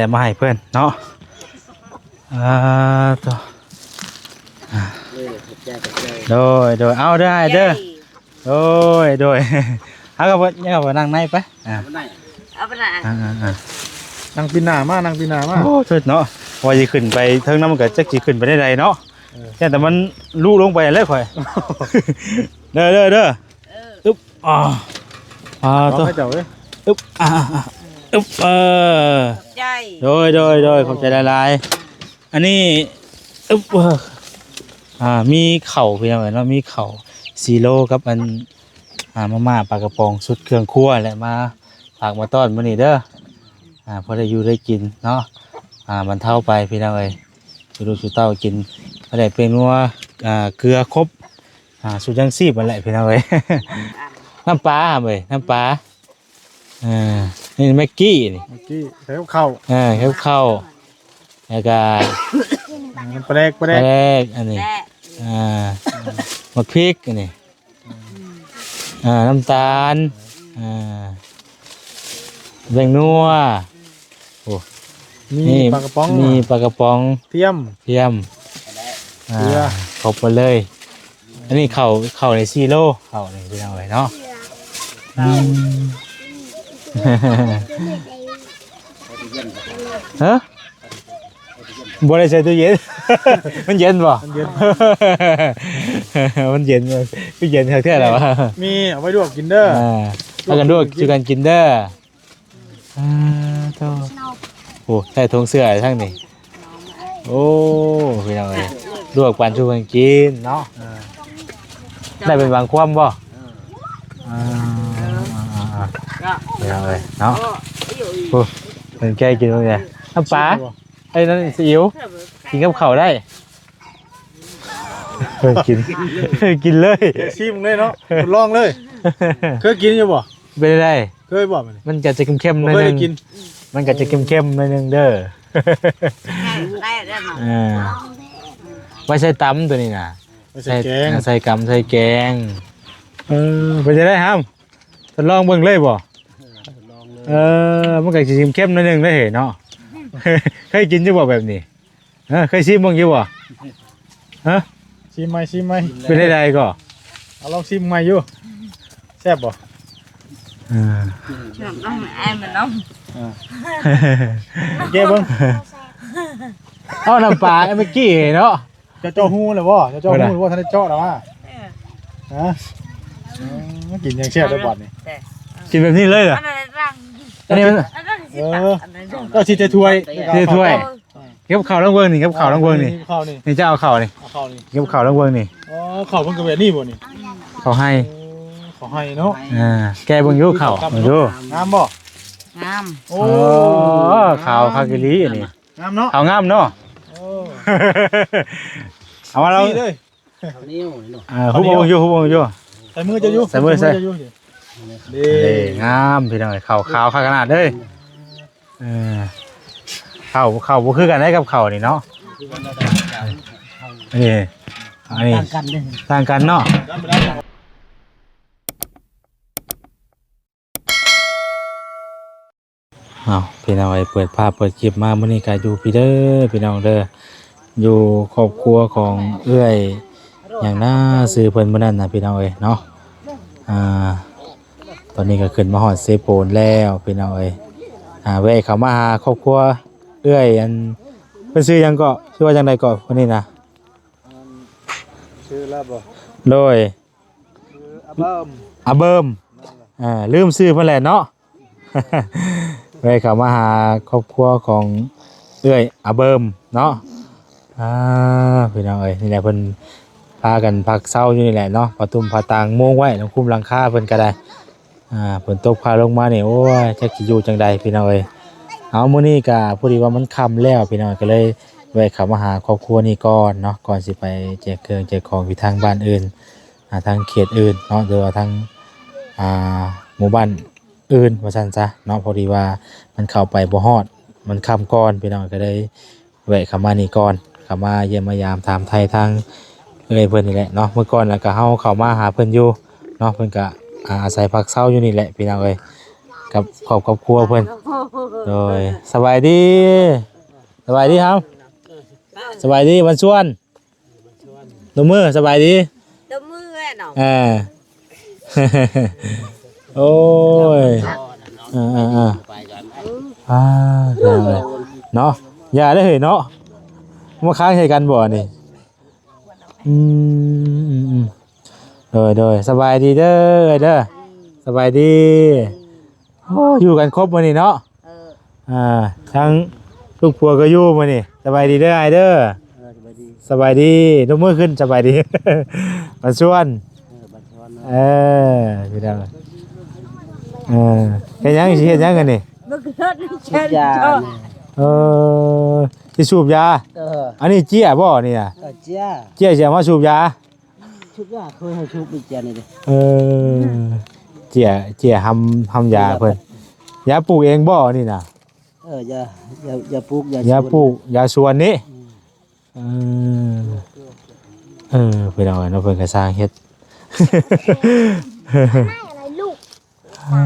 ແຕ່ມາໃຫ້ເພິ່ນເນາະ. ອ່າ ໂຕ ເອີ ຂອບໃຈ ຂອບໃຈ ໂດຍ ໂດຍ ເອົາເດີອ້າຍເດີ ໂດຍ ໂດຍ ເອົາ ກໍຍັງເອົາໄປນັ່ງໃນໄປ ອ່າ ເອົາໄປນະ ອ່າໆໆ ນັ່ງປີນໜ້າມາ ນັ່ງປີນໜ້າມາ ໂອ້ ເຖິດເນາະ ວ່າຊິຂຶ້ນໄປເທິງນຳ ມັນກໍຈັກຊິຂຶ້ນໄປໄດ້ໃດເນາະ ເອີ ຢ້ານແຕ່ມັນລຸລົງໄປແຫຼະຂ້ອຍ ເດີ ເດີ ເດີ ເອີ ອຶບ ອ່າ ອ່າ ເອົາ ໂຕ ໃຫ້ເຈົ້າເອີຍ ອຶບ ອ່າ ອຶບ ເອີ ຂອບໃຈ ໂດຍ ໂດຍ ໂດຍ ຂອບໃຈຫຼາຍໆ ອັນນີ້ ອຶບ ເອີ ອ່າ ມີເຂົ້າພີ່ນ້ອງເອີຍເນາະ ມີເຂົ້າສີ່ໂລກັບອັນ ອ່າ ມາມ່າປາກະປ໋ອງຊຸດເຄື່ອງຄົວ ແລະ ມາຝາກມາຕ້ອນມື້ນີ້ເດີ ອ່າ ພໍໄດ້ຢູ່ໄດ້ກິນເນາະ ອ່າ ບັນເທົາໄປພີ່ນ້ອງເອີຍ ສູ່ລູກສູ່ເຕົ້າກິນ ປາແດກແປ້ງນົວ ອ່າ ເກືອຄົບ ອ່າ ຊຸດຍັງຊີບຫັ້ນແຫຼະພີ່ນ້ອງເອີຍ ນ້ຳປາເອີຍ ນ້ຳປາ ອ່າ ນີ້ແມັກກີ້ນີ້ ແມັກກີ້ ໃສ່ກັບເຂົ້າ ເອີ ໃສ່ກັບເຂົ້າ ແລ້ວກະ ອ່າ ປາແດກ ປາແດກ ປາແດກ ອັນນີ້ ແຊະ ອ່າ ໝາກພິກ ອັນນີ້ ອ່າ ນ້ຳຕານ ອ່າ ແປ້ງນົວ ໂອ້ ມີ ນີ້ ປາກະປ໋ອງ ມີປາກະປ໋ອງ ທຽມ ທຽມ ອ່າ ເກືອ ຄົບໝົດເລີຍ ອັນນີ້ເຂົ້າ ເຂົ້າໃນສີ່ໂລ ເຂົ້ານີ້ພີ່ນ້ອງເອີຍເນາະ ອືມ ຮະ ບໍ່ໄດ້ໃສ່ຕູ້ເຢັນ ມັນເຢັນບໍ່ ມັນເຢັນ ມັນເຢັນ ຄືເຢັນຄັກແທ້ລະວະ ມີເອົາໄວ້ລວກກິນເດີ ອ່າ ພາກັນລວກສູ່ກັນກິນເດີ ອ່າ ໂຕ ໂອ້ ໃສ່ຖົງເສື້ອທັງນີ້ ໂອ້ ພີ່ນ້ອງເອີຍ ລວກປັນສູ່ກັນກິນເນາະ ອ່າ ໄດ້ເປັນບາງຄວາມບໍ່ ອ່າ ພີ່ນ້ອງເອີຍເນາະ ໂອ້ ເພິ່ນແກະກິນເບິ່ງແດ່ ນ້ຳປາ ໄອ້ນັ້ນຊີອິ້ວ ກິນກັບເຂົ້າໄດ້ ເອີ ກິນ ກິນເລີຍ ຊີມເລີຍເນາະ ທົດລອງເລີຍ ເຄີຍກິນຢູ່ບໍ່ ເປັນໃດ ເຄີຍບໍ່ ມັນກໍຈະເຄັມໆໜ້ອຍໜຶ່ງ ມັນກໍຈະເຄັມໆໜ້ອຍໜຶ່ງເດີ ໄດ້ ໄດ້ເນາະ ເອີ ໄວ້ໃສ່ຕຳໂຕນີ້ນະ ໄວ້ໃສ່ແກງ ໃສ່ ໃສ່ກຳໃສ່ແກງ ເອີ ເປັນຈັ່ງໃດຫຳ ທົດລອງເບິ່ງເລີຍບໍ່ ເອີ ມັນກໍຊິເຄັມໆໜ້ອຍໜຶ່ງເດ້ເນາະ ເຄີຍກິນຢູ່ບໍ່ແບບນີ້ ເອີ ເຄີຍຊີມເບິ່ງຢູ່ບໍ່ ຮະ ຊີມໃໝ່ ຊີມໃໝ່ ເປັນໃດໆກໍ ເອົາລອງຊີມໃໝ່ຢູ່ ແຊບບໍ່ ເອີ ແອມນຳ ເອີ ແກະເບິ່ງ ເອົານ້ຳປາເມື່ອກີ້ເນາະ ເຈົ້າເຈາະຮູແລ້ວບໍ່ ເຈົ້າເຈາະຮູແລ້ວບໍ່ ບໍ່ໄດ້ເຈາະແລ້ວຫວາ ຮະ ເອີ ກິນຢ່າງແຊບເດີບາດນີ້ ກິນແບບນີ້ເລີຍເດີ ອັນນັ້ນ ອັນນີ້ມັນ ອັນນັ້ນ ເອີ ເຈົ້າຊິໃສ່ຖ້ວຍ ໃສ່ຖ້ວຍ ເອີ ເກັບເຂົ້າລອງເບິ່ງນີ້ ເກັບເຂົ້າລອງເບິ່ງນີ້ ເອົາເຂົ້ານີ້ ນີ້ເຈົ້າເອົາເຂົ້ານີ້ ເອົາເຂົ້ານີ້ ເກັບເຂົ້າລອງເບິ່ງນີ້ ອໍ ເຂົ້າເພິ່ນກໍແບບນີ້ບໍ່ນີ້ ເຂົ້າໄຮ່ ເອີ ເຂົ້າໄຮ່ເນາະ ອ່າ ແກະເບິ່ງຢູ່ເຂົ້າ ເບິ່ງຢູ່ ງາມບໍ່ ງາມ ໂອ້ ອໍ ຂາວຄັກອີ່ຫຼີອັນນີ້ ງາມເນາະ ຂາວງາມເນາະ ໂອ້ ເອົາມາລອງ ນີ້ເດີ ເອີ ຫຸບເອົາຢູ່ ຫຸບເອົາຢູ່ ໃສ່ມືເຈົ້າຢູ່ ໃສ່ມື ໃສ່ມື ໃສ່ ເອີ ງາມພີ່ນ້ອງເອີຍ ເຂົ້າຂາວຄັກຂະໜາດເລີຍ ເອີ ເຂົ້າ ເຂົ້າບໍ່ຄືກັນໃດກັບເຂົ້ານີ້ເນາະ ເອີ ອັນນີ້ຕ່າງກັນເດ້ ຕ່າງກັນເນາະ ເອົາ ພີ່ນ້ອງເອີຍ ເປີດພາບເປີດຄລິບມາມື້ນີ້ກໍຢູ່ພີ້ເດີ ພີ່ນ້ອງເດີ ຢູ່ຄອບຄົວຂອງເອື້ອຍຫຍັງນາ ຊື່ເພິ່ນມື້ນັ້ນນະ ພີ່ນ້ອງເອີຍເນາະ ອ່າ ຕອນນີ້ກໍຂຶ້ນມາຮອດເຊໂປນແລ້ວ ພີ່ນ້ອງເອີຍ ອ່າ ແວະເຂົ້າມາຫາຄອບຄົວເອື້ອຍ ອັນ ເພິ່ນຊື່ຫຍັງເກາະ ຊື່ວ່າຈັ່ງໃດເກາະ ຄົນນີ້ນະ ອັນ ຊື່ລາວບໍ່ ໂດຍ ອາເບີມ ອາເບີມ ອ່າ ລືມຊື່ເພິ່ນແຫຼະເນາະ ໄດ້ເຂົ້າມາຫາຄອບຄົວຂອງເອື້ອຍອາເບີມເນາະ ອ່າ ພີ່ນ້ອງເອີຍ ນີ້ແຫຼະເພິ່ນພາກັນພັກເຊົາຢູ່ນີ້ແຫຼະເນາະ ຜ້າຕຸ້ມຜ້າຕ່າງມຸງໄວ້ ຫຼັງຄຸມຫຼັງຄາເພິ່ນກໍໄດ້ ອ່າ ຝົນຕົກຟ້າລົງມານີ້ ໂອ້ຍ ຈັກຊິຢູ່ຈັ່ງໃດພີ່ນ້ອງເອີຍ ເອົາ ມື້ນີ້ກະພໍດີວ່າມັນຄ່ຳແລ້ວພີ່ນ້ອງ ກະເລີຍແວະເຂົ້າມາຫາຄອບຄົວນີ້ກ່ອນເນາະ ກ່ອນຊິໄປແຈກເຄື່ອງແຈກຂອງຢູ່ທາງບ້ານອື່ນ ອ່າ ທາງເຂດອື່ນເນາະ ຫຼືວ່າທາງ ອ່າ ໝູ່ບ້ານອື່ນວ່າຊັ້ນຊະເນາະ ພໍດີວ່າມັນເຂົ້າໄປບໍ່ຮອດ ມັນຄ່ຳກ່ອນພີ່ນ້ອງ ກະເລີຍ ແວະເຂົ້າມານີ້ກ່ອນ ເຂົ້າມາຢ້ຽມມາຢາມຖາມໄຖ່ທາງເອື້ອຍເພິ່ນນີ້ແຫຼະເນາະ ເມື່ອກ່ອນລະກະເຮົາເຂົ້າມາຫາເພິ່ນຢູ່ເນາະ ເພິ່ນກະ ອາ ອາໄສພັກເຊົາຢູ່ນີ້ແຫຼະພີ່ນ້ອງເອີຍ ກັບຄອບ ຄອບຄົວເພິ່ນ. ໂດຍ ສະບາຍດີ ສະບາຍດີເຮົາ ສະບາຍດີ ວັນຊວນ ຕົບມື ສະບາຍດີ ຕົບມືແຫຼະເນາະ ເອີ ໂອ້ຍ ເອີໆໆ ອືມ ອ່າ ເນາະ ຢ່າເດີເນາະ ມາຄ້າງໃສ່ກັນບໍ່ນີ້? ອືມ ອືມໆ ໂດຍໆ ສະບາຍດີເດີ ເອື້ອຍເດີ ສະບາຍດີ. ໂອ້ ຢູ່ກັນຄົບມື້ນີ້ເນາະ ເອີ ອ່າ ທັງລູກຜົວກໍຢູ່ມື້ນີ້. ສະບາຍດີເດີອ້າຍເດີ ເອີ ສະບາຍດີ ສະບາຍດີ ຍົກມືຂຶ້ນ ສະບາຍດີ ບັນຊວນ ເອີ ບັນຊວນເນາະ ເອີ ພີ່ນ້ອງ ເອີ ເຮັດຫຍັງ ຊິເຮັດຫຍັງອັນນີ້? ສູບຢາ ເອີ ຊິສູບຢາ ເອີ ອັນນີ້ເຈ້ຍບໍ່ນີ້ນະ? ເອີ ເຈ້ຍ ເຈ້ຍຊິເອົາມາສູບຢາ. ຊຸບຢາ ເຄີຍໃຫ້ຊຸບອີກຈານີ້ເດ້ ເອີ ເຈ້ຍ ເຈ້ຍຫຳ ຫຳຢາເພິ່ນ ຢາປູກເອງບໍ່ນີ້ນະ? ເອີ ຢາ ຢາ ຢາປູກ ຢາ ຢາປູກ ຢາສວນນີ້ ອືມ ເອີ ເອີ ພີ່ນ້ອງເອີຍເນາະ ເພິ່ນກໍຊ່າງເຮັດ ອາ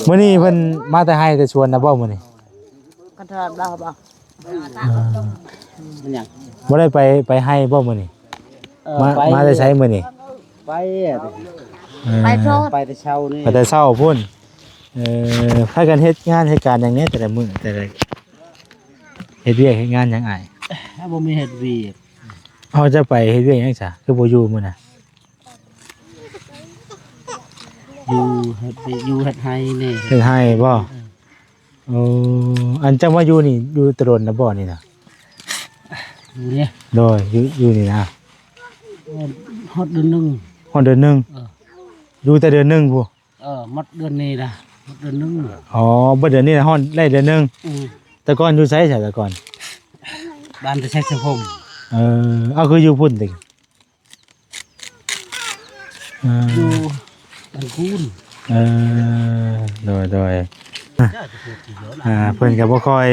ມື້ນີ້ເພິ່ນມາແຕ່ໄຮ່ແຕ່ສວນນະບໍ່ມື້ນີ້? ກະທອດບໍ່ ບໍ່ ອືມ ມັນຫຍັງ ບໍ່ໄດ້ໄປ ໄປໄຮ່ບໍ່ມື້ນີ້? ເອີ ມາ ໄປ ມາແຕ່ໃສມື້ນີ້? ໄປ ເອີ ໄປໂພດ ໄປແຕ່ເຊົ້ານີ້ ໄປແຕ່ເຊົ້າພຸ້ນ. ເອີ ພາກັນເຮັດງານເຮັດການຫຍັງແດ່ແຕ່ລະມື້ ແຕ່ລະ ເຮັດວຽກເຮັດງານຫຍັງອ້າຍ? ບໍ່ມີເຮັດວຽກ. ເອົາ ເຈົ້າໄປເຮັດວຽກຫຍັງຊະ ຄືບໍ່ຢູ່ມື້ນະ? ຢູ່ເຮັດ ຢູ່ເຮັດໄຮ່ນີ້ ເຮັດໄຮ່ບໍ່? ເອີ ໂອ້ ອັນເຈົ້າມາຢູ່ນີ້ ຢູ່ແຕ່ດົນແລ້ວບໍ່ນີ້ນະ? ຢູ່ນີ້ ໂດຍ ຢູ່ ຢູ່ນີ້ນະ ຮອດເດືອນໜຶ່ງ ຮອດເດືອນໜຶ່ງ ເອີ ຢູ່ແຕ່ເດືອນໜຶ່ງພຸ້ນ ເອີ ໝົດເດືອນນີ້ນະ ໝົດເດືອນໜຶ່ງ ອໍ ເບິດເດືອນນີ້ນະ ຮອດໄດ້ເດືອນໜຶ່ງ ອືມ ແຕ່ກ່ອນຢູ່ໃສຊະ ແຕ່ກ່ອນ? ບ້ານຕາໄຊຊະພົມ ເອີ ເອົາ ຄືຢູ່ພຸ້ນຕິ? ອ່າ ຢູ່ບ້ານຄູນ ເອີ ໂດຍ ໂດຍ ອ່າ ເພິ່ນກໍບໍ່ຄ່ອຍ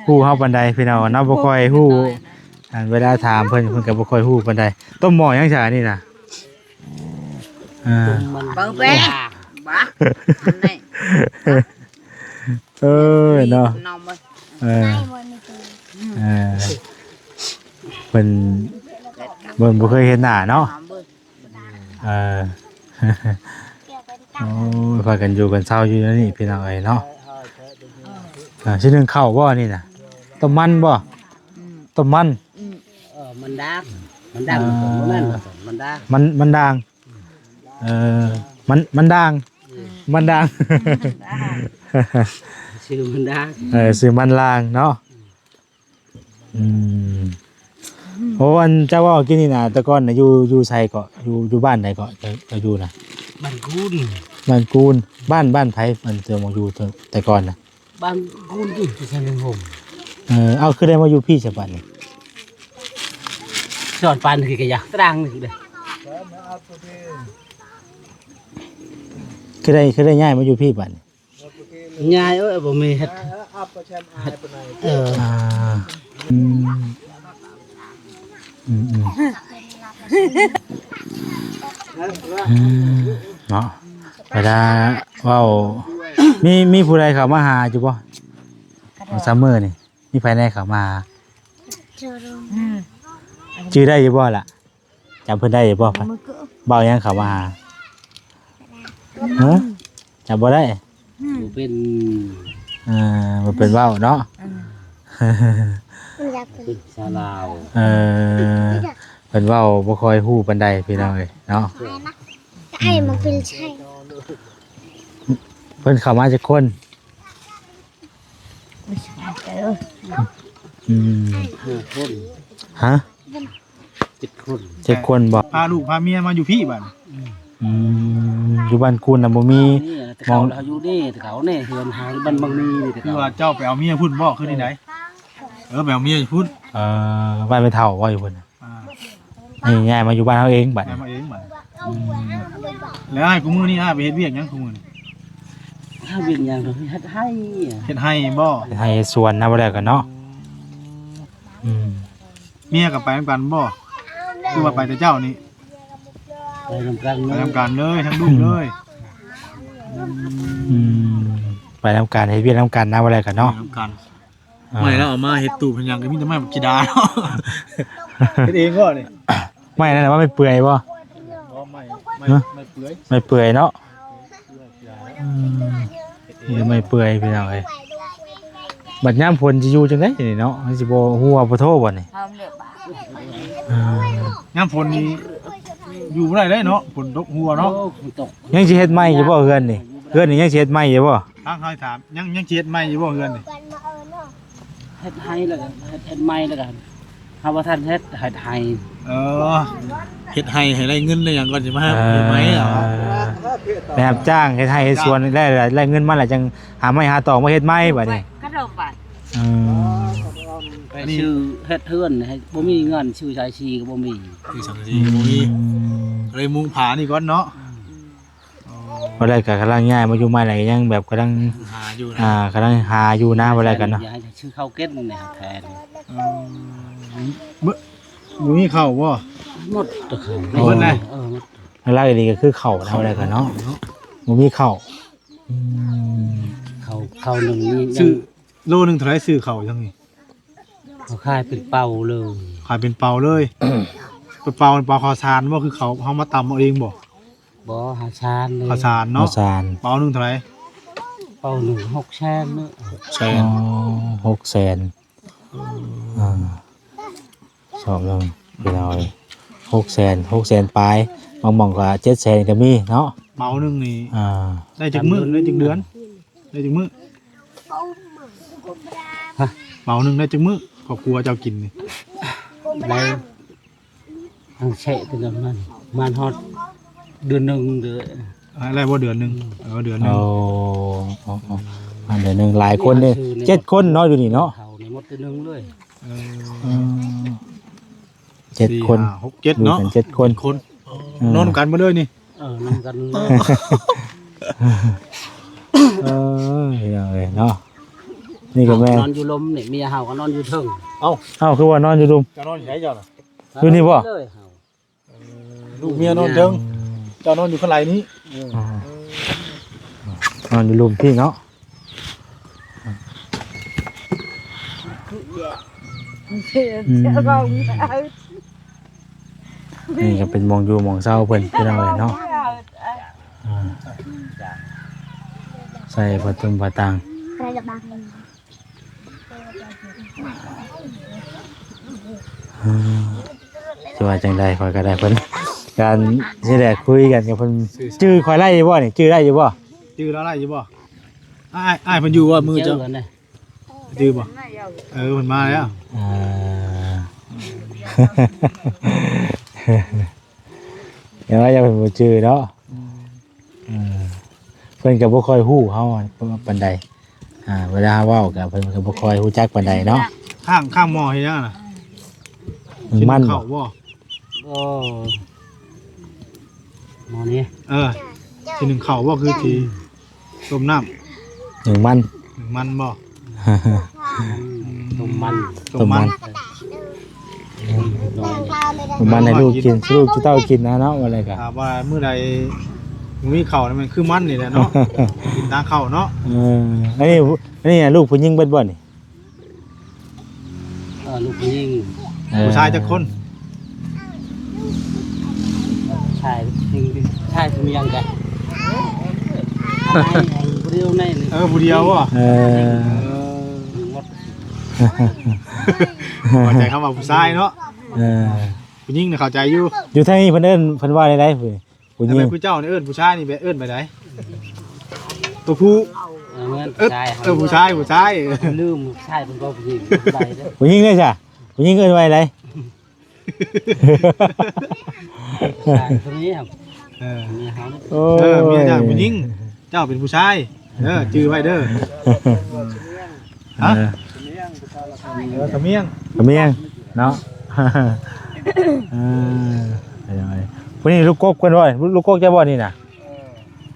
ຮູ້ເຮົາປານໃດພີ່ນ້ອງເນາະ ບໍ່ຄ່ອຍຮູ້ ອັນເວລາຖາມເພິ່ນ ເພິ່ນກໍບໍ່ຄ່ອຍຮູ້ປານໃດ. ຕົ້ມໝໍ້ຫຍັງຊະອັນນີ້ນະ? ອ່າ ເປີແປ້ງ ບາ ອັນນີ້ ເອີ ເນາະ ເອີ ເອີ ເພິ່ນ ເພິ່ນບໍ່ເຄີຍເຫັນໜ້າເນາະ ເອີ ໂອ້ຍ ພາກັນຢູ່ກັນເຊົາຢູ່ແນວນີ້ພີ່ນ້ອງເອີຍເນາະ. ອ່າ ຊິໜຶ້ງເຂົ້າບໍ່ນີ້ນະ? ຕົ້ມມັນບໍ່? ອືມ ຕົ້ມມັນ ອືມ ເອີ ມັນດາງ ມັນດາງ ອ່າ ບໍ່ແມ່ນມັນດາງ ມັນ ມັນດາງ ເອີ ມັນ ມັນດາງ ອືມ ມັນດາງ ຊື່ມັນດາງ ເອີ ຊື່ມັນດາງເນາະ. ອືມ ໂອ້ ອັນເຈົ້າເວົ້າກີ້ນີ້ນະ ແຕ່ກ່ອນນະ ຢູ່ ຢູ່ໃສເກາະ? ຢູ່ ຢູ່ບ້ານໃດເກາະ? ເຈົ້າ ເຈົ້າຢູ່ນະ ບ້ານກູນ ບ້ານກູນ ບ້ານ ບ້ານໃຜ? ອັນເຈົ້າມາຢູ່ແຕ່ ແຕ່ກ່ອນນະ ບ້ານກູນຕິ ທີ່ຊະເໜຶ່ງໂຮມ ເອີ ເອົ້າ ຄືໄດ້ມາຢູ່ພີ້ຊະບັດນີ້? ສອນປານຄືກະຢາກຕະດາງນີ້ເດ້ ຄືໄດ້ ຄືໄດ້ຍ້າຍມາຢູ່ພີ້ບັດນີ້? ຍາຍເອີຍ ບໍ່ມີເຮັດ ເອີ ອ່າ ອືມ ອືມ ອືມ ອືມ ເນາະ ເວລາເວົ້າ ມີ ມີຜູ້ໃດເຂົ້າມາຫາຢູ່ບໍ່? ສາມມື້ນີ້ ມີໃຜແດ່ເຂົ້າມາຫາ? ອືມ ຈື່ໄດ້ຢູ່ບໍ່ລະ? ຈຳເພິ່ນໄດ້ຢູ່ບໍ່? ບໍ່ ເວົ້າຫຍັງເຂົາມາຫາ? ຮະ? ຈຳບໍ່ໄດ້? ອືມ ບໍ່ເປັນ ເອີ ບໍ່ເປັນເວົ້າເນາະ ອືມ ເປັນຊາວລາວ ເອີ ເພິ່ນເວົ້າບໍ່ຄ່ອຍຮູ້ປານໃດພີ່ນ້ອງເອີຍເນາະ ເພິ່ນເຂົ້າມາຈັກຄົນ? ອືມ ຫ້າຄົນ ຮະ? ເຈັດຄົນ ເຈັດຄົນບໍ່? ພາລູກພາເມຍມາຢູ່ພີ້ບັດ ອືມ ຢູ່ບ້ານກູນນະບໍ່ມີ ແຕ່ເຂົາ ເຮົາຢູ່ນີ້ ແຕ່ເຂົານີ້ ເຮືອນເຮົາບ້ານບັງມີນີ້ ແຕ່ ຄືວ່າເຈົ້າໄປເອົາເມຍພຸ້ນບໍ່ ຄືແນວໃດ? ເອີ ໄປເອົາເມຍຢູ່ພຸ້ນ ເອີ ບ້ານແມ່ເຖົ້າບໍ່ ຢູ່ພຸ້ນນະ? ອ່າ ນີ້ຍ້າຍມາຢູ່ບ້ານເຮົາເອງບັດ ຍ້າຍມາເອງບັດ ອືມ ແລ້ວອ້າຍ ຄູ່ມື້ນີ້ອ້າຍໄປເຮັດວຽກຫຍັງຄູ່ມື້ນີ້? ຫາວຽກຫຍັງ ເຮັດໄຮ່ ເຮັດໄຮ່ບໍ່? ເຮັດໄຮ່ເຮັດສວນນະ ບໍ່ໄດ້ກັນເນາະ ອືມ ເມຍກໍໄປນຳກັນບໍ່? ຄືວ່າໄປແຕ່ເຊົ້ານີ້? ໄປນຳກັນ ໄປນຳກັນເລີຍ ທັງລູກເລີຍ ອືມ ອືມ ໄປນຳກັນ ເຮັດວຽກນຳກັນນະ ວ່າແລ້ວກັນເນາະ ນຳກັນ. ອ່າ ໄມ້ລາວເອົາມາເຮັດຕູບເຮັດຫຍັງກໍມີແຕ່ໄມ້ບັກຈີດາເນາະ. ເຮັດເອງບໍ່ນີ້? ໄມ້ນັ້ນນະ ວ່າໄມ້ເປືອຍບໍ່? ບໍ່ ໄມ້ ໄມ້ ຮະ? ໄມ້ເປືອຍ ໄມ້ເປືອຍເນາະ. ອືມ ນີ້ໄມ້ເປືອຍພີ່ນ້ອງເອີຍ. ບັດຍາມຝົນຊິຢູ່ຈັ່ງໃດນີ້ເນາະ? ມັນຊິບໍ່ຮົ່ວບໍ່ໂທບໍ່ນີ້? ອ່າ ຍາມຝົນນີ້ຢູ່ບໍ່ໄດ້ເດ້ເນາະ ຝົນຕົກຮົ່ວເນາະ. ຍັງຊິເຮັດໃໝ່ຢູ່ບໍ່ເຮືອນນີ້? ເຮືອນນີ້ຍັງຊິເຮັດໃໝ່ຢູ່ບໍ່? ທາງເຮົາຖາມ ຍັງ ຍັງຊິເຮັດໃໝ່ຢູ່ບໍ່ເຮືອນນີ້? ເຮັດໃຫ້ແລ້ວກໍເຮັດ ເຮັດໃໝ່ແລ້ວກໍ ເຮົາບໍ່ທັນເຮັດ ເຮັດໃຫ້. ເອີ ເຮັດໃຫ້ ໃຫ້ໄດ້ເງິນໄດ້ຫຍັງກ່ອນ ຊິມາເຮັດໃໝ່ເອົາ. ໄປຮັບຈ້າງເຮັດໄຮ່ເຮັດສວນ ໄດ້ ໄດ້ເງິນມາແລ້ວ ຈັ່ງຫາໄມ້ຫາຕອກມາເຮັດໃໝ່ບັດນີ້. ອືມ ໄປຊື້ເຮັດເຮືອນ ໃຫ້ ບໍ່ມີເງິນຊື້ສາຍສີກໍບໍ່ມີ ຊື້ສັງກະສີກໍບໍ່ມີ. ອືມ ກໍເລີຍມຸງຜານີ້ກ່ອນເນາະ. ບໍ່ໄດ້ກໍກຳລັງຍ້າຍມາຢູ່ໃໝ່ແຫຼະ ຍັງແບບກຳລັງຫາຢູ່ນະ ອ່າ ກຳລັງຫາຢູ່ນະ ບໍ່ໄດ້ກໍເນາະ. ຢາກໃຫ້ຊື້ເຂົ້າກິນນີ້ແທນ. ອືມ ບໍ່ ບໍ່ມີເຂົ້າບໍ່? ໝົດແຕ່ເຂົ້າ ໝົດແລ້ວ. ເອີ ໝົດ. ຫຼັກໆ ນີ້ກໍຄືເຂົ້ານະ ບໍ່ໄດ້ກໍເນາະ ບໍ່ມີເຂົ້າ. ອືມ ເຂົ້າ ເຂົ້າໜຶ່ງນີ້ ຊື້ໂລໜຶ່ງເທົ່າໃດ? ຊື້ເຂົ້າຈັ່ງນີ້ ເຂົາຂາຍເປັນເປົາເລີຍ. ຂາຍເປັນເປົາເລີຍ. ເປັນເປົາ ເປັນເປົາເຂົ້າສານບໍ່? ຄືເຂົາ ເຮົາມາຕຳເອົາເອງບໍ່? ບໍ່ ເຂົ້າສານເລີຍ. ເຂົ້າສານເນາະ ເຂົ້າສານ. ເປົາໜຶ່ງເທົ່າໃດ? ເປົາໜຶ່ງຫົກແສນເນາະ. ຫົກແສນ. ອໍ ຫົກແສນ. ອ່າ ສອບໜຶ່ງ ພີ່ນ້ອງເອີຍ ຫົກແສນ ຫົກແສນປາຍ ບາງໝ່ອງກໍເຈັດແສນກໍມີເນາະ. ເປົາໜຶ່ງນີ້ ອ່າ ໄດ້ຈັກມື້? ໄດ້ຈັກເດືອນ? ໄດ້ຈັກມື້? ຮະ? ເປົາໜຶ່ງໄດ້ຈັກມື້? ຄອບຄົວເຈົ້າກິນນີ້ ໄດ້ ທັງແຊະ ແຕ່ນັ້ນ ມາຮອດເດືອນໜຶ່ງເດີ. ອ່າ ໄດ້ບໍ່ເດືອນໜຶ່ງ? ເອີ ເດືອນໜຶ່ງ. ໂອ້ ເອີ ເອີ ເດືອນໜຶ່ງ. ຫຼາຍຄົນເດ້ ເຈັດຄົນເນາະ ຢູ່ນີ້ເນາະ. ເຂົານີ້ໝົດເດືອນໜຶ່ງເລີຍ. ເອີ ເຈັດຄົນ ສີ່ ຫ້າ ຫົກ ເຈັດເນາະ ຢູ່ກັນເຈັດຄົນ. ເຈັດຄົນ. ເອີ ນອນນຳກັນໝົດເລີຍນີ້. ເອີ ນອນນຳກັນ. ເອີ ພີ່ນ້ອງເອີຍເນາະ ນີ້ກໍແມ່ນ ນອນຢູ່ລົມນີ້ ເມຍເຮົາກໍນອນຢູ່ເທິງ. ເອົ້າ ເອົ້າ ຄືວ່ານອນຢູ່ລຸ່ມ? ເຈົ້ານອນຢູ່ໃສເຈົ້ານະ? ຢູ່ນີ້ບໍ່? ເອີ ລູກເມຍນອນເທິງ ເຈົ້ານອນຢູ່ຂ້າງໃນນີ້. ເອີ ອ່າ ນອນຢູ່ລຸ່ມພີ້ເນາະ. ອືມ ນີ້ກໍເປັນໝ່ອງຢູ່ໝ່ອງເຊົາເພິ່ນ ພີ່ນ້ອງເອີຍເນາະ. ອ່າ ໃສ່ຜ້າຕຸ່ມຜ້າຕ່າງ. ອ່າ ຈະວ່າຈັ່ງໃດ ຂ້ອຍກໍໄດ້ເພິ່ນ ການທີ່ແລກຄຸຍກັນກັບເພິ່ນ. ຈື່ຂ້ອຍໄດ້ຢູ່ບໍ່ນີ້? ຈື່ໄດ້ຢູ່ບໍ່? ຈື່ລາວໄດ້ຢູ່ບໍ່? ອ້າຍ ອ້າຍເພິ່ນຢູ່ບໍ່? ມື້ເຈົ້າ ຈື່ບໍ່? ເອີ ເພິ່ນມາແລ້ວ. ອ່າ ແຕ່ວ່າຢ່າເພິ່ນບໍ່ຈື່ເນາະ. ອືມ ເອີ ເພິ່ນກໍບໍ່ຄ່ອຍຮູ້ເຮົາປານໃດ. ອ່າ ເວລາເຮົາເວົ້າກໍເພິ່ນກໍບໍ່ຄ່ອຍຮູ້ຈັກປານໃດເນາະ. ຂ້າງ ຂ້າງໝໍ້ເຮັດຫຍັງນະ? ໜຶ້ງມັນ. ເຂົ້າບໍ່? ບໍ່ ໝໍ້ນີ້ ເອີ ຊິໜຶ້ງເຂົ້າບໍ່? ຄືຊິຕົ້ມນ້ຳ ໜຶ້ງມັນ. ໜຶ້ງມັນບໍ່? ຕົ້ມມັນ ຕົ້ມມັນ ຕົ້ມມັນ ເອີ ຕົ້ມມັນໃຫ້ລູກກິນ ລູກເຕົ້າກິນນະເນາະ. ວ່າແລ້ວກໍ ຖ້າວ່າມື້ໃດບໍ່ມີເຂົ້ານີ້ ມັນຄືມັນນີ້ແຫຼະເນາະ ກິນຕາເຂົ້າເນາະ. ເອີ ອັນນີ້ ອັນນີ້ລູກຜູ້ຍິງເບິດບໍ່ນີ້? ເອີ ລູກຜູ້ຍິງ. ເອີ ຜູ້ຊາຍຈັກຄົນ? ເອີ ຊາຍຜູ້ຍິງ ຊາຍຜູ້ຍິງກັນ ຜູ້ດຽວໃນນີ້. ເອີ ຜູ້ດຽວບໍ່? ເອີ ເອີ ໝົດ. ເຂົ້າໃຈຄຳວ່າຜູ້ຊາຍເນາະ. ເອີ ຜູ້ຍິງນະເຂົ້າໃຈຢູ່. ຢູ່ທາງນີ້ເພິ່ນເອີ້ນ ເພິ່ນວ່າໃດໆ? ຜູ້ຍິງ ແຕ່ແບບຜູ້ເຈົ້ານີ້ເອີ້ນຜູ້ຊາຍນີ້ແບບເອີ້ນແບບໃດ? ຕົວຜູ້ ເອີ ແມ່ນ ເອີ ຜູ້ຊາຍ ເອີ ຜູ້ຊາຍ ຜູ້ຊາຍ. ລືມ ຜູ້ຊາຍເພິ່ນເວົ້າຜູ້ຍິງ ຜູ້ຊາຍເດີ ຜູ້ຍິງເດ້ຊະ? ຜູ້ຍິງເອີ້ນວ່າໃດ? ຜູ້ຊາຍຄົນນີ້ ເອີ ເມຍເຮົາ. ໂອ້ຍ ເອີ ເມຍເຈົ້າຜູ້ຍິງ ເຈົ້າເປັນຜູ້ຊາຍ. ເອີ ຈື່ໄວ້ເດີ. ຮະ? ເອີ ຂະໝຽງ ຂະໝຽງເນາະ. ເອີ ຜູ້ນີ້ລູກກົກເພິ່ນບໍ່? ລູກ ລູກກົກເຈົ້າບໍ່ນີ້ນະ?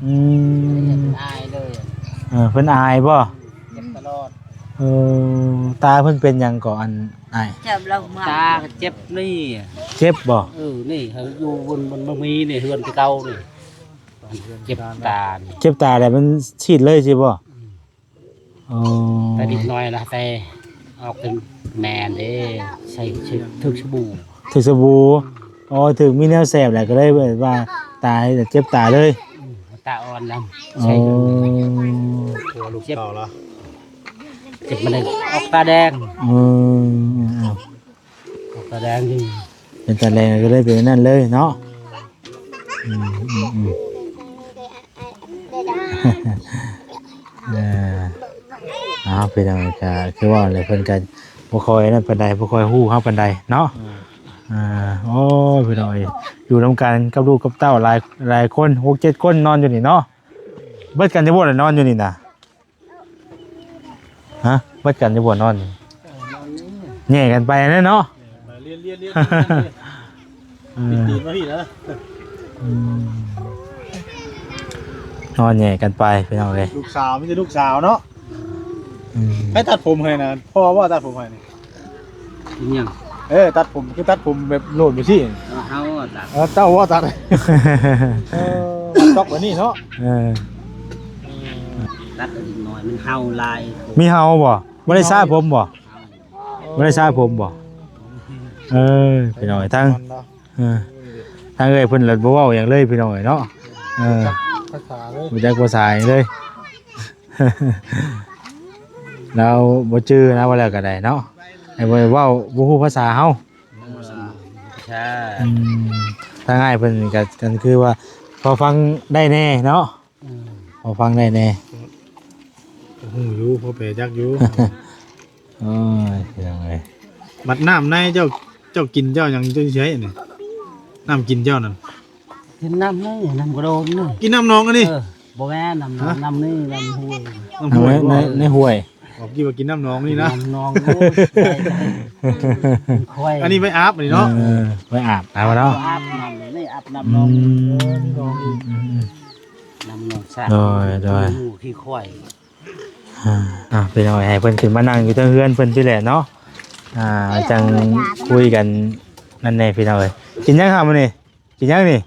ເອີ ອືມ ອາຍເລີຍ. ເອີ ເພິ່ນອາຍບໍ່? ເຈັບຕະຫຼອດ. ເອີ ຕາເພິ່ນເປັນຫຍັງເກາະ ອັນອ້າຍ? ເຈັບແລ້ວມາ ຕາກໍເຈັບນີ້. ເຈັບບໍ່? ເອີ ນີ້ເຮົາຢູ່ບົນ ບົນ ບໍ່ມີນີ້ ເຮືອນແຕ່ເກົ່ານີ້. ເຈັບຕານີ້ ເຈັບຕາແລ້ວມັນສີດເລີຍຊີ້ບໍ່? ອໍ ແຕ່ເດັກນ້ອຍນະ ແຕ່ອອກເປັນແມ່ນເດ້ ໃສ່ ໃສ່ຖືກສະບູ ຖືກສະບູ. ອໍ ຖືກມີແນວແສບແຫຼະ ກໍເລີຍແບບວ່າຕາເຈັບຕາເລີຍ. ອືມ ຕາອ່ອນນຳ. ອໍ ໃສ່ ຕົວລູກເຈັບ ເຂົາລະ ເຈັບມັນໄດ້ອອກຕາແດງ. ອືມ ອືມ ອືມ ອອກຕາແດງຢູ່ ເປັນຕາແດງກໍເລີຍເປັນອັນນັ້ນເລີຍເນາະ. ອືມ ອືມ ອືມ ເອີ ເອົາ ພີ່ນ້ອງ ກໍຄືວ່າແຫຼະ ເພິ່ນກໍບໍ່ຄ່ອຍນັ້ນປານໃດ ບໍ່ຄ່ອຍຮູ້ເຮົາປານໃດເນາະ. ອືມ ເອີ ໂອ້ຍ ພີ່ນ້ອງເອີຍ ຢູ່ນຳກັນກັບລູກກັບເຕົ້າຫຼາຍ ຫຼາຍຄົນ ຫົກເຈັດຄົນນອນຢູ່ນີ້ເນາະ. ເບິດກັນຢູ່ບໍ່ລະ ນອນຢູ່ນີ້ນະ? ຮະ ເບິດກັນຢູ່ບໍ່ນອນນີ້? ເອີ ນອນນີ້ ແຍ່ກັນໄປແຫຼະເນາະ. ເອີ ລຽນ ລຽນ ລຽນ ເອີ ຕີນມາພີ້ນະ. ອືມ ນອນແຍ່ກັນໄປພີ່ນ້ອງເອີຍ. ລູກສາວ ມີແຕ່ລູກສາວເນາະ. ອືມ ໃຜຕັດຜົມໃຫ້ນະ? ພໍ່ບໍ່ຕັດຜົມໃຫ້ນີ້? ອີຫຍັງ? ເອີ ຕັດຜົມ ຄືຕັດຜົມແບບໂລດໄປຊີ້. ເອີ ເຮົາຕັດ. ເອີ ເຈົ້າບໍ່ຕັດ? ເອີ ຕັດຕອກໄວ້ນີ້ເນາະ. ເອີ ຕັດເດັກນ້ອຍມັນເຫົ່າຫຼາຍ. ມີເຫົ່າບໍ່? ບໍ່ໄດ້ສະຜົມບໍ່? ບໍ່ໄດ້ສະຜົມບໍ່? ເອີ ພີ່ນ້ອງເອີຍ ທາງ ເອີ ທາງເອື້ອຍເພິ່ນລະບໍ່ເວົ້າຫຍັງເລີຍພີ່ນ້ອງເອີຍເນາະ. ເອີ ບໍ່ຈັກພາສາເລີຍ ບໍ່ຈັກພາສາຫຍັງເລີຍ. ລາວບໍ່ຈື່ນະ ວ່າແລ້ວກໍໄດ້ເນາະ ໄອ້ເວົ້າບໍ່ຮູ້ພາສາເຮົາ. ອືມ ທາງອ້າຍເພິ່ນກໍ ກໍຄືວ່າພໍຟັງໄດ້ແດ່ເນາະ. ອືມ ພໍຟັງໄດ້ແດ່ ກໍຮູ້ຢູ່ ພໍແປຈັກຢູ່. ໂອ້ຍ ພີ່ນ້ອງເອີຍ ບັດນ້ຳໃນເຈົ້າ ເຈົ້າກິນເຈົ້າຫຍັງ ເຈົ້າຊິໃຊ້ອັນນີ້ ນ້ຳກິນເຈົ້ານັ້ນ? ກິນນ້ຳໃນ ນ້ຳກະໂດນນີ້ ກິນນ້ຳໜອງອັນນີ້. ເອີ ບໍ່ແມ່ນນ້ຳໜອງ ຮະ ນ້ຳນີ້ ນ້ຳຫ້ວຍ. ນ້ຳຫ້ວຍ ໃນ ໃນຫ້ວຍ. ອອກກີ້ວ່າກິນນ້ຳໜອງນີ້ນະ ນ້ຳໜອງ. ໂອ້ຍ ຄວາຍ ອັນນີ້ໄວ້ອາບອັນນີ້ເນາະ. ເອີ ໄວ້ອາບ ອາບເນາະ ອາບນ້ຳນີ້ ອາບນ້ຳໜອງ. ອືມ ເອີ ນ້ຳໜອງ ອືມ ອືມ ນ້ຳໜອງສະ ໂດຍ ໂດຍ ຂີ້ຄວາຍ. ອ່າ ອ່າ ພີ່ນ້ອງເອີຍ ໃຫ້ເພິ່ນຂຶ້ນມານັ່ງຢູ່ເທິງເຮືອນເພິ່ນພີ້ແຫຼະເນາະ. ອ່າ ຈັ່ງຄຸຍກັນນັ້ນແດ່ພີ່ນ້ອງເອີຍ. ກິນຫຍັງຫາມື້ນີ້? ກິນຫຍັງນີ້?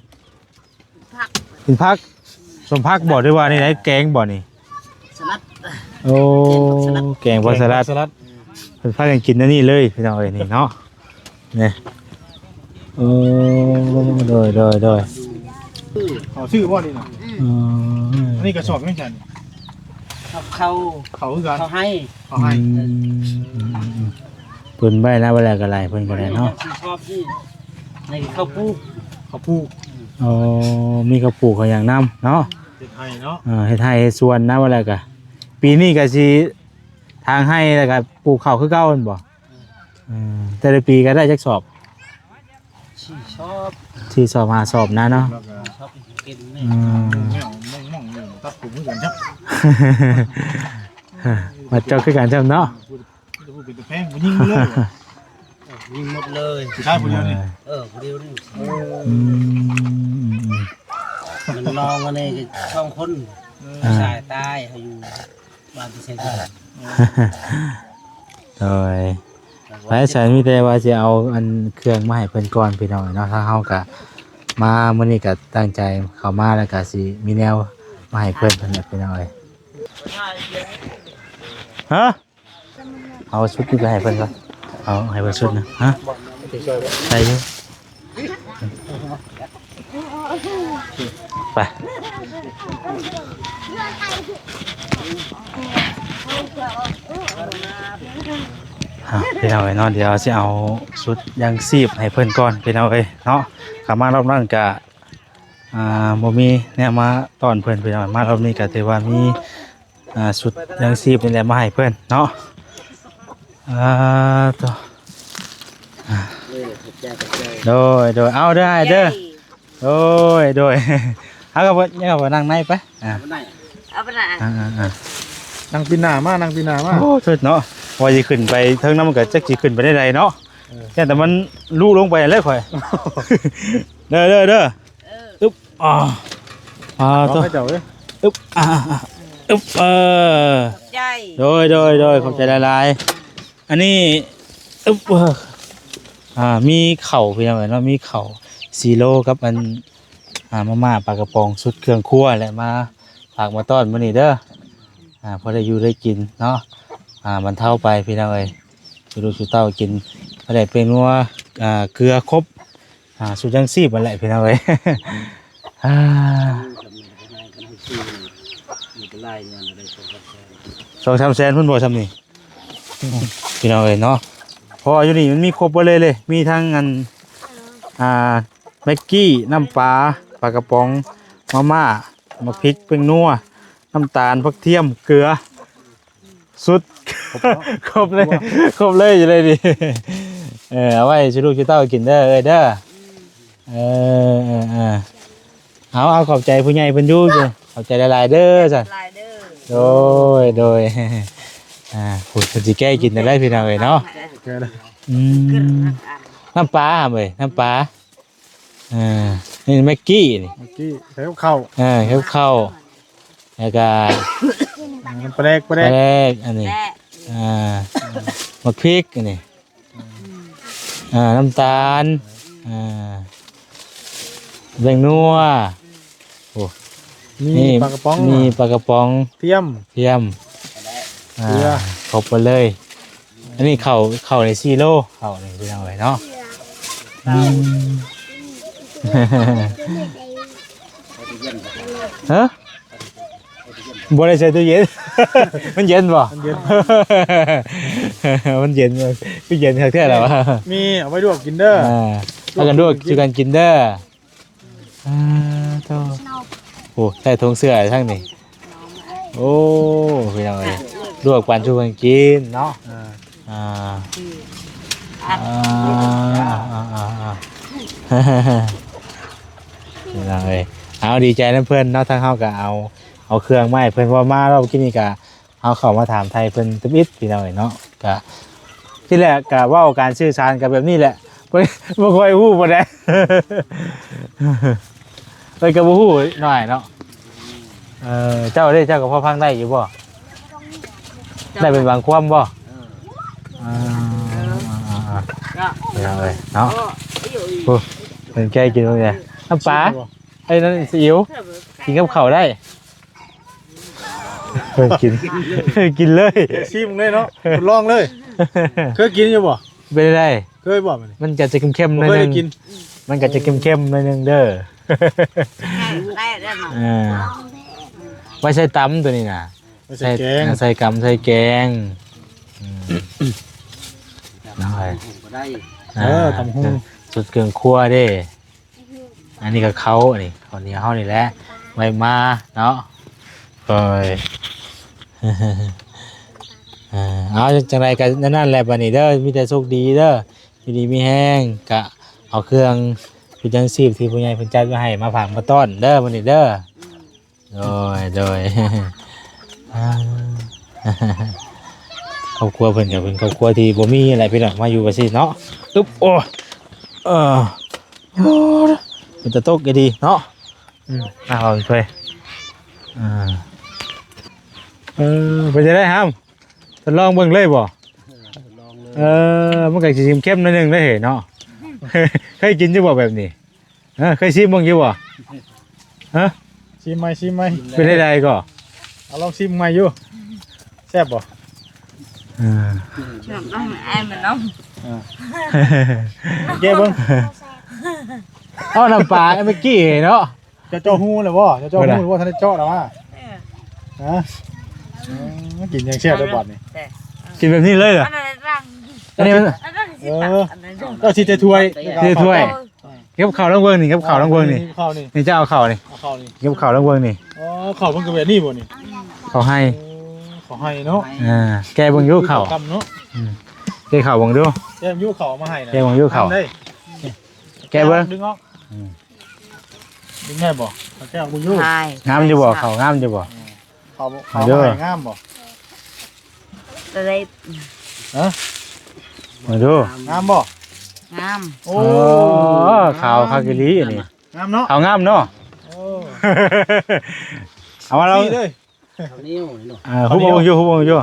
ຜັກ ກິນຜັກ. ສົ້ມຜັກບໍ່ ຫຼືວ່ານີ້ໃດ ແກງບໍ່ນີ້? ສະລັດ. ໂອ້ ແກງຜັກສະລັດ ແກງຜັກສະລັດ ແກງຜັກສະລັດ. ເພິ່ນພາກັນກິນອັນນີ້ເລີຍພີ່ນ້ອງເອີຍ ນີ້ເນາະ ນີ້. ໂອ້ ໂດຍ ໂດຍ ໂດຍ. ເຂົາຊື້ບໍ່ນີ້ນະ? ອືມ ອັນນີ້ກະສອບຫຍັງຊັ້ນ? ເຂົ້າ ເຂົ້າຄືກັນ ເຂົ້າໄຮ່ ເຂົ້າໄຮ່. ອືມ ອືມ ອືມ ເພິ່ນໄວ້ນະ ໄວ້ແລ້ວກໍຫຼາຍ ເພິ່ນກໍໄດ້ເນາະ. ຊອບນີ້ ໃນເຂົ້າປູກ ເຂົ້າປູກ. ອໍ ມີເຂົ້າປູກເຂົ້າຫຍັງນຳເນາະ ເຮັດໄຮ່ເນາະ. ເອີ ເຮັດໄຮ່ເຮັດສວນນະ ວ່າແລ້ວກະ ປີນີ້ກະຊິຖາງໄຮ່ ແລ້ວກະປູກເຂົ້າຄືເກົ່າແມ່ນບໍ່? ເອີ ແຕ່ລະປີກະໄດ້ຈັກສອບ? ສີ່ສອບ ສີ່ສອບ ຫ້າສອບນະເນາະ. ແລ້ວກະ ສອບກິນແມ່ ອືມ ແມ່ວມອງໆຢູ່ ຕັດຜົມຄືກັນ ມາເຈົ້າຄືກັນຊ້ຳເນາະ. ຜູ້ເປັນຕາແພງ ຜູ້ຍິງເລີຍ ຍິງໝົດເລີຍ ຜູ້ຊາຍຜູ້ດຽວນີ້. ເອີ ຜູ້ດຽວນີ້. ອືມ ມັນນ້ອງອັນນີ້ສອງຄົນ. ເອີ ຜູ້ຊາຍຕາຍ ເຮົາຢູ່ບ້ານທີ່ໄຊທານ. ໂດຍ ໄປ ຊັ້ນມີແຕ່ວ່າຊິເອົາອັນເຄື່ອງມາໃຫ້ເພິ່ນກ່ອນພີ່ນ້ອງເນາະ. ທາງເຮົາກະມາມື້ນີ້ກະຕັ້ງໃຈເຂົ້າມາ ແລ້ວກະຊິມີແນວມາໃຫ້ເພິ່ນຫັ້ນແຫຼະພີ່ນ້ອງເອີຍ. ຮະ? ເອົາຊຸດນີ້ໄປໃຫ້ເພິ່ນກ່ອນ ເອົາໃຫ້ເພິ່ນຊຸດໜຶ່ງ. ຮະ? ໄດ້ຢູ່ ໄປ. ອ່າ ພີ່ນ້ອງເອີຍເນາະ ດຽວຊິເອົາຊຸດຍັງຊີບໃຫ້ເພິ່ນກ່ອນພີ່ນ້ອງເອີຍເນາະ. ເຂົ້າມາຮອບນັ້ນກະ ອ່າ ບໍ່ມີແນວມາຕ້ອນເພິ່ນພີ່ນ້ອງ ມາຮອບນີ້ກະຖືວ່າມີ ອ່າ ຊຸດຍັງຊີບນີ້ແຫຼະມາໃຫ້ເພິ່ນເນາະ. ອ່າ ໂຕ ອ່າ ເອີ ຂອບໃຈ ຂອບໃຈ. ໂດຍ ໂດຍ ເອົາເດີອ້າຍເດີ. ໂດຍ ໂດຍ ເອົາ ກໍບໍ່ ຍັງກໍບໍ່ນັ່ງໃນໄປ. ອ່າ ເອົາໄປໄດ້ ອ່າ ອ່າ ອ່າ ນັ່ງປີນໜ້າມາ ນັ່ງປີນໜ້າມາ. ໂອ້ ສຸດເນາະ ວ່າຊິຂຶ້ນໄປເທິງນຳ ມັນກໍຈັກຊິຂຶ້ນໄປໄດ້ໃດເນາະ. ເອີ ຢ້ານແຕ່ມັນລຸລົງໄປແລ້ວຂ້ອຍ. ເດີ ເດີ ເດີ. ເອີ ອຶບ ອ່າ ອ່າ ເອົາ ໂຕ ໃຫ້ເຈົ້າເອີຍ. ອຶບ ອ່າ ອ່າ ອຶບ ເອີ ຂອບໃຈ. ໂດຍ ໂດຍ ໂດຍ ຂອບໃຈຫຼາຍໆ. ອັນນີ້ ອຶບ ເອີ ອ່າ ມີເຂົ້າພີ່ນ້ອງເອີຍເນາະ ມີເຂົ້າ ສີ່ໂລກັບອັນ ອ່າ ມາມ່າປາກະປ໋ອງຊຸດເຄື່ອງຄົວແຫຼະ ມາຝາກມາຕ້ອນມື້ນີ້ເດີ. ອ່າ ພໍໄດ້ຢູ່ໄດ້ກິນເນາະ ອ່າ ບັນເທົາໄປພີ່ນ້ອງເອີຍ ສູ່ລູກສູ່ເຕົ້າກິນ ພໍໄດ້ເປັນຫົວ ອ່າ ເກືອຄົບ ອ່າ ຊຸດຍັງຊີບຫັ້ນແຫຼະພີ່ນ້ອງເອີຍ. ອ່າ ສອງສາມແສນພຸ້ນບໍ່ຊ່ຳນີ້ ພີ່ນ້ອງເອີຍເນາະ ເພາະວ່າຢູ່ນີ້ມັນມີຄົບເບິດເລີຍເລີຍ ມີທັງອັນ ອ່າ ແມັກກີ້ ນ້ຳປາ ປາກະປ໋ອງ ມາມ່າ ໝາກພິກ ແປ້ງນົວ ນ້ຳຕານ ຜັກທຽມ ເກືອ ຊຸດ ຄົບເລີຍ ຄົບເລີຍ ຢູ່ໃນນີ້. ເອີ ເອົາໄວ້ສູ່ລູກສູ່ເຕົ້າກິນເດີເອີຍເດີ. ເອີ ເອີ ເອີ ເອົາ ເອົາ ຂອບໃຈຜູ້ໃຫຍ່ເພິ່ນຢູ່ ຂອບໃຈຫຼາຍໆເດີຊັ້ນ. ຫຼາຍເດີ. ໂດຍ ໂດຍ ອ່າ ພຸ້ນເພິ່ນຊິແກະກິນໄດ້ພີ່ນ້ອງເອີຍເນາະ. ອືມ ນ້ຳປາເອີຍ ນ້ຳປາ. ເອີ ນີ້ແມັກກີ້ນີ້ ແມັກກີ້ ໃສ່ກັບເຂົ້າ ເອີ ໃສ່ກັບເຂົ້າ ແລ້ວກະ ນ້ຳປາແດກ ປາແດກ ປາແດກ ອັນນີ້ ແຊບ ອ່າ ໝາກພິກ ອັນນີ້ ອ່າ ນ້ຳຕານ ອ່າ ແປ້ງນົວ ໂອ້ ມີ ນີ້ ປາກະປ໋ອງ ມີປາກະປ໋ອງ ທຽມ ທຽມ ອ່າ ເກືອ ຄົບໝົດເລີຍ. ອັນນີ້ເຂົ້າ ເຂົ້າໃນສີ່ໂລ ເຂົ້ານີ້ພີ່ນ້ອງເອີຍເນາະ. ອືມ ຮະ ບໍ່ໄດ້ໃສ່ຕູ້ເຢັນ ມັນເຢັນບໍ່? ມັນເຢັນ ມັນເຢັນ ຄືເຢັນຄັກແທ້ລະວະ. ມີ ເອົາໄວ້ລວກກິນເດີ ອ່າ ພາກັນລວກສູ່ກັນກິນເດີ. ອ່າ ໂທ້ ໂອ້ ໃສ່ຖົງເສື້ອທັງນີ້. ໂອ້ ພີ່ນ້ອງເອີຍ ລວກປັນສູ່ເພິ່ນກິນເນາະ. ອ່າ ອ່າ ອ່າ ອ່າ ອ່າ ພີ່ນ້ອງເອີຍ ເອົາ ດີໃຈນຳເພິ່ນເນາະ. ທາງເຮົາກໍເອົາ ເອົາເຄື່ອງມາໃຫ້ເພິ່ນ ເພາະວ່າມາລອບກີ້ນີ້ກໍ ເຮົາເຂົ້າມາຖາມໄຖ່ເພິ່ນທຳອິດພີ່ນ້ອງເອີຍເນາະ. ກະທີແລກກະເວົ້າການສື່ສານກັນແບບນີ້ແຫຼະ ເພິ່ນບໍ່ຄ່ອຍຮູ້ປານໃດ ເພິ່ນກໍບໍ່ຮູ້ໜ້ອຍເນາະ. ເອີ ເຈົ້າເດ້ ເຈົ້າກໍພໍຟັງໄດ້ຢູ່ບໍ່? ໄດ້ເປັນບາງຄວາມບໍ່? ເອີ ອ່າ ເນາະ ໂອ້ ເພິ່ນແກະກິນເບິ່ງແດ່ ນ້ຳປາ ໄອ້ນັ້ນຊີອິ້ວ ກິນກັບເຂົ້າໄດ້. ເອີ ກິນ ກິນເລີຍ ຊີມເລີຍເນາະ ທົດລອງເລີຍ. ເຄີຍກິນຢູ່ບໍ່? ເປັນໃດ? ເຄີຍບໍ່? ມັນກໍຈະເຄັມໆໜ້ອຍໜຶ່ງ ມັນກໍຈະເຄັມໆໜ້ອຍໜຶ່ງເດີ. ເອີ ໄວ້ໃສ່ຕຳຕົວນີ້ນະ ໄວ້ໃສ່ແກງ ໃສ່ກຳໃສ່ແກງ. ອືມ ເອີ ຕຳຫຸ່ງ ຊຸດເຄື່ອງຄົວເດ້. ອັນນີ້ກໍເຂົ້າ ອັນນີ້ເຂົ້າໜຽວເຮົານີ້ແຫຼະ ໄວ້ມາເນາະ. ໂດຍ ເອີ ເອົາ ຈັ່ງໃດກໍແນວນັ້ນແຫຼະ ບັດນີ້ເດີ ມີແຕ່ໂຊກດີເດີ ຢູ່ດີມີແຮງ ກະເອົາເຄື່ອງ ເປັນຍັງຊີບທີ່ຜູ້ໃຫຍ່ເພິ່ນຈັດໄວ້ໃຫ້ ມາຝາກມາຕ້ອນເດີ ບັດນີ້ເດີ. ໂດຍ ໂດຍ ອ່າ ຄອບຄົວເພິ່ນກໍເປັນຄອບຄົວທີ່ບໍ່ມີແຫຼະພີ່ນ້ອງ ມາຢູ່ວ່າຊີ້ເນາະ. ອຶບ ໂອ້ ເອີ ໂອ້ ເປັນຕາຕົກອີ່ຫຼີເນາະ. ອືມ ອ່າ ເອົາໄປ ອ່າ ເອີ ເປັນຈັ່ງໃດຫຳ? ທົດລອງເບິ່ງເລີຍບໍ່? ເອີ ມັນກໍຊິເຄັມໆໜ້ອຍໜຶ່ງເດ້ເນາະ. ເຄີຍກິນຢູ່ບໍ່ແບບນີ້? ເອີ ເຄີຍຊີມເບິ່ງຢູ່ບໍ່? ຮະ? ຊີມໃໝ່ ຊີມໃໝ່. ເປັນໃດໆກໍ? ເອົາລອງຊີມໃໝ່ຢູ່. ແຊບບໍ່? ເອີ ນ້ຳ ນ້ຳ ແອມ ນ້ຳ ເອີ ແກະເບິ່ງ. ເອົານ້ຳປາເມື່ອກີ້ເນາະ. ເຈົ້າເຈາະຮູແລ້ວບໍ່? ເຈົ້າເຈາະຮູແລ້ວບໍ່? ເຈົ້າບໍ່ທັນໄດ້ເຈາະດອກວ່າ. ຮະ? ເອີ ກິນຢ່າງແຊບເດີບາດນີ້. ກິນແບບນີ້ເລີຍເຫຼືອ? ອັນນັ້ນ ອັນນີ້ມັນ ອັນນັ້ນຊິ ເອີ ອັນນັ້ນ ເຈົ້າຊິໃສ່ຖ້ວຍ ໃສ່ຖ້ວຍ. ເອີ ເກັບເຂົ້າລອງເບິ່ງນີ້ ເກັບເຂົ້າລອງເບິ່ງນີ້. ເອົາ ນີ້ ນີ້ ເຈົ້າເອົາເຂົ້ານີ້ ເອົາເຂົ້ານີ້ ເກັບເຂົ້າລອງເບິ່ງນີ້. ອໍ ເຂົ້າເພິ່ນກໍແບບນີ້ບໍ່ນີ້? ເຂົ້າໄຮ່. ໂອ້ ເຂົ້າໄຮ່ເນາະ. ອ່າ ແກະເບິ່ງຢູ່ເຂົ້າ ກິນເຂົ້າກຳເນາະ. ອືມ ແກະເຂົ້າເບິ່ງດູ ແກະເບິ່ງຢູ່ເຂົ້າເອົາມາໃຫ້ນະ. ແກະເບິ່ງຢູ່ເຂົ້າ ແກະເບິ່ງ ດຶງອອກ. ອືມ ກິນໄດ້ບໍ່? ເອົາແກະອອກເບິ່ງຢູ່. ງາມຢູ່ບໍ່? ເຂົ້າງາມຢູ່ບໍ່? ເຂົ້າ ເຂົ້າງາມບໍ່? ຕະເລັບ ຮະ? ມາດູ ງາມບໍ່? ງາມ. ໂອ້ ໂອ້ ຂາວຄັກອີ່ຫຼີອັນນີ້. ງາມເນາະ ຂາວງາມເນາະ. ໂອ້ ເອົາມາລອງ ນີ້ເລີຍ. ເອົານີ້ເນາະ ອ່າ ຫຸບເອົາຢູ່ ຫຸບເອົາຢູ່.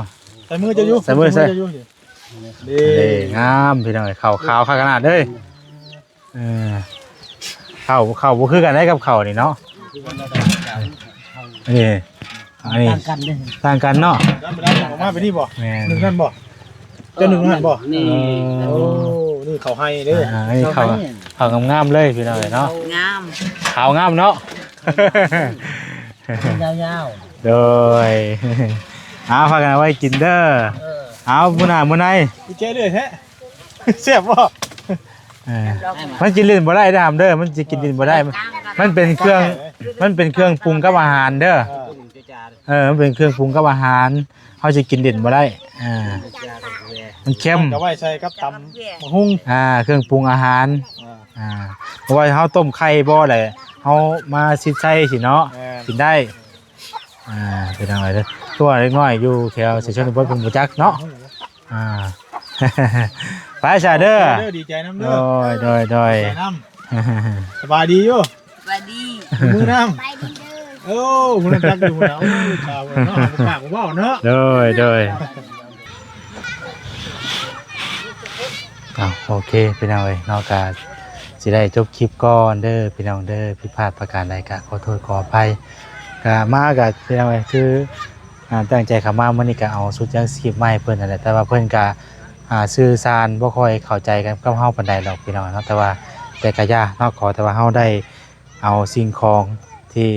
ໃສ່ມືເຈົ້າຢູ່ ໃສ່ມື ໃສ່ມືເຈົ້າຢູ່. ເດ້ ງາມພີ່ນ້ອງເອີຍ ເຂົ້າຂາວຄັກຂະໜາດເລີຍ. ເອີ ເຂົ້າ ເຂົ້າບໍ່ຄືກັນໄດ໋ກັບເຂົ້ານີ້ເນາະ. ນີ້ ອັນນີ້ຕ່າງກັນເດ້ ຕ່າງກັນເນາະ. ອອກມາແບບນີ້ບໍ່? ແມ່ນ ໜຶ່ງນັ້ນບໍ່? ເຈົ້າໜຶ່ງຫັ້ນບໍ່? ນີ້ ເອີ ໂອ້ ນີ້ເຂົ້າໄຮ່ເດີ. ອ່າ ອັນນີ້ເຂົ້າ ເຂົ້າງາມໆເລີຍພີ່ນ້ອງເອີຍເນາະ. ງາມ ຂາວງາມເນາະ. ຍາວໆ ໂດຍ. ເອົາ ພາກັນເອົາໄວ້ກິນເດີ. ເອີ ເອົາ ມື້ໜ້າມື້ໃນ. ແກະເລື້ອຍແທ້. ແຊບບໍ່? ເອີ ມັນກິນຫຼິ້ນບໍ່ໄດ້ເດີຫຳເດີ ມັນຊິກິນຫຼິ້ນບໍ່ໄດ້. ມັນ ມັນເປັນເຄື່ອງ ມັນເປັນເຄື່ອງປຸງກັບອາຫານເດີ. ເອີ ເອີ ມັນເປັນເຄື່ອງປຸງກັບອາຫານ ເຮົາຊິກິນຫຼິ້ນບໍ່ໄດ້. ອ່າ ມັນເຄັມ ເອົາໄວ້ໃສ່ກັບຕຳບັກຫຸ່ງ. ອ່າ ເຄື່ອງປຸງອາຫານ. ອ່າ ອ່າ ເພາະວ່າເຮົາຕົ້ມໄຂ່ບໍ່ແຫຼະ ເຮົາມາຊິດໃສ່ຊີ້ເນາະ. ແມ່ນ ກິນໄດ້. ອ່າ ພີ່ນ້ອງເອີຍເດີ ຄືວ່າເດັກນ້ອຍຢູ່ແຖວເສດຊົນນະບົດເພິ່ນບໍ່ຈັກເນາະ. ອ່າ ໄປຊະເດີ. ໂດຍ ດີໃຈນຳເດີ. ໂດຍ ໂດຍ ໂດຍ ດີໃຈນຳ. ສະບາຍດີຢູ່? ສະບາຍດີ. ມືນຳ. ສະບາຍດີເດີ. ໂອ້ ມືນຳຈັກຢູ່ນະ. ໂອ້ຍ ຊາວເນາະ ປາກບໍ່ເວົ້າເນາະ. ໂດຍ ໂດຍ. ເອົາ ໂອເຄ ພີ່ນ້ອງເອີຍເນາະ ກະຊິໄດ້ຈົບຄລິບກ່ອນເດີພີ່ນ້ອງເດີ. ຜິດພາດປະການໃດກະຂໍໂທດຂໍອະໄພ. ກະມາກະ ພີ່ນ້ອງເອີຍ ຄື ອ່າ ຕັ້ງໃຈເຂົ້າມາມື້ນີ້ກະເອົາຊຸດຍັງຊີບມາໃຫ້ເພິ່ນຫັ້ນແຫຼະ ແຕ່ວ່າເພິ່ນກະ ອ່າ ສື່ສານບໍ່ຄ່ອຍເຂົ້າໃຈກັນກັບເຮົາປານໃດດອກພີ່ນ້ອງເນາະ. ແຕ່ວ່າ ແຕ່ກະຢ່າເນາະ ຂໍແຕ່ວ່າເຮົາໄດ້ເອົາສິ່ງຂອງທີ່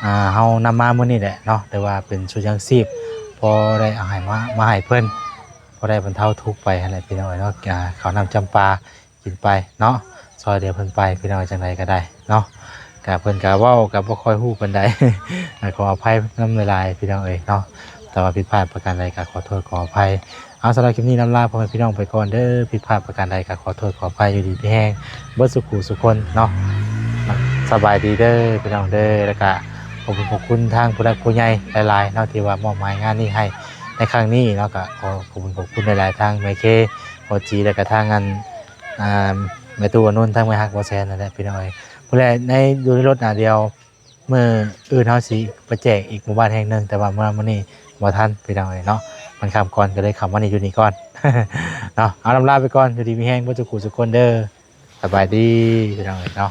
ອ່າ ເຮົານຳມາມື້ນີ້ແຫຼະເນາະ ແຕ່ວ່າເປັນຊຸດຍັງຊີບ ພໍໄດ້ເອົາໃຫ້ມາ ມາໃຫ້ເພິ່ນ ພໍໄດ້ບັນເທົາທຸກໄປຫັ້ນແຫຼະພີ່ນ້ອງເອີຍເນາະ. ອ່າ ເຂົ້ານ້ຳຈຳປາ ກິນໄປເນາະ ຊ່ອຍເຫຼືອເພິ່ນໄປພີ່ນ້ອງ ຈັ່ງໃດກໍໄດ້ເນາະ. ກະເພິ່ນກະເວົ້າກະບໍ່ຄ່ອຍຮູ້ປານໃດ ຂໍອະໄພນຳຫຼາຍໆ ພີ່ນ້ອງເອີຍເນາະ. ແຕ່ວ່າຜິດພາດປະການໃດກະຂໍໂທດຂໍອະໄພ. ເອົາ ສຳລັບຄລິບນີ້ລຳລາພໍ່ແມ່ພີ່ນ້ອງໄປກ່ອນເດີ. ຜິດພາດປະການໃດກະຂໍໂທດຂໍອະໄພ. ຢູ່ດີມີແຮງເບິດສູ່ຄູ່ສູ່ຄົນເນາະ. ສະບາຍດີເດີພີ່ນ້ອງເດີ. ແລ້ວກະຂອບຄຸນຂອບຄຸນທາງຜູ້ຫຼັກຜູ້ໃຫຍ່ຫຼາຍໆເນາະ ທີ່ວ່າມອບໝາຍງານນີ້ໃຫ້ໃນຄັ້ງນີ້ເນາະ. ກະຂໍຂອບຄຸນຂອບຄຸນຫຼາຍໆ ທາງແມ່ເຄ ພໍ່ຈີ ແລ້ວກະທາງອັນ ອ່າ ແມ່ຕູ້ອານົນ ທັງແມ່ຮັກບໍ່ແຊນນັ້ນແຫຼະພີ່ນ້ອງເອີຍ. ພຸ້ນແຫຼະ ໃນ ຢູ່ໃນລົດນະ ດຽວມື້ອື່ນເຮົາຊິໄປແຈກອີກໝູ່ບ້ານແຫ່ງໜຶ່ງ ແຕ່ວ່າມື້ ມື້ນີ້ບໍ່ທັນພີ່ນ້ອງເອີຍເນາະ ມັນຄ່ຳກ່ອນ ກໍເລີຍເຂົ້າມານີ້ ຢູ່ນີ້ກ່ອນເນາະ. ເອົາ ລຳລາໄປກ່ອນ ຢູ່ດີມີແຮງເບິດສູ່ຄູ່ສູ່ຄົນເດີ. ສະບາຍດີພີ່ນ້ອງເອີຍເນາະ.